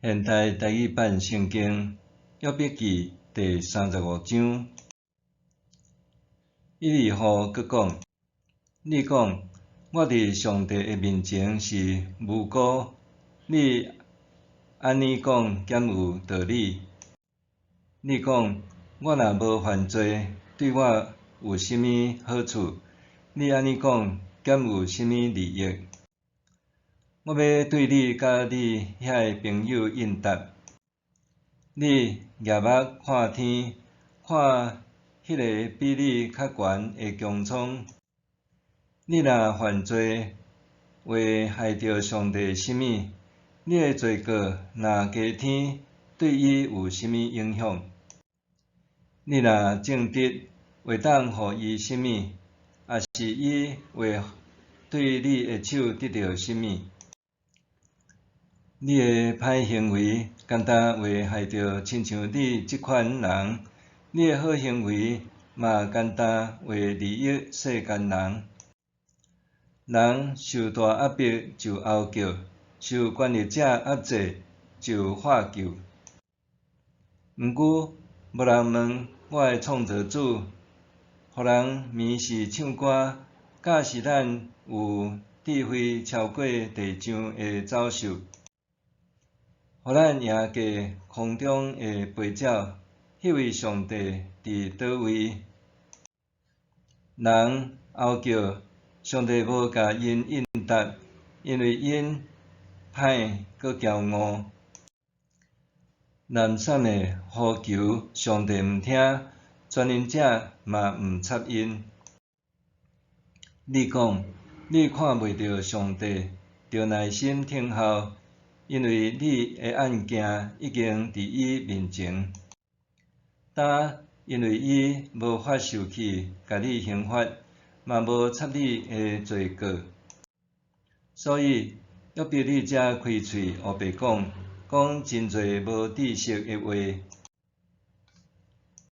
現代台語版聖經約伯記第三十五章，以利戶閣講：你講，我佇上帝的面前是無辜，你按呢講敢有道理？你講，我若無犯罪，對我有啥物好處？你按呢講，敢有啥物利益？我欲對你佮你遐个朋友應答。你舉目看天，看彼个比你較懸的穹蒼。你若犯罪，會害著上帝啥物？你的罪過若加天，對伊有啥物影響？你若正直，會當予伊啥物？抑是伊會對你的手得著啥物？你的歹行為，干焦會害著親像你這款人；你的好行為，嘛干焦會利益世間人。人受大壓迫就哀叫，受權力者壓制就喝救。毋過，無人問我的創造主，予人迷失唱歌，教示咱有智慧超過地上的走獸，予咱贏過空中的飛鳥。彼位上帝佇佗位？人哀叫，上帝無共𪜶應答，因為𪜶歹閣驕傲。濫散的呼求，上帝毋聽，全能者嘛毋插𪜶。你講，你看袂著上帝，著耐心等候，因為你的案件已經佇伊面前。今因為伊無法受氣，共你刑罰，嘛無插你的罪過，所以約伯你才開喙烏白講，講真濟無知識的話。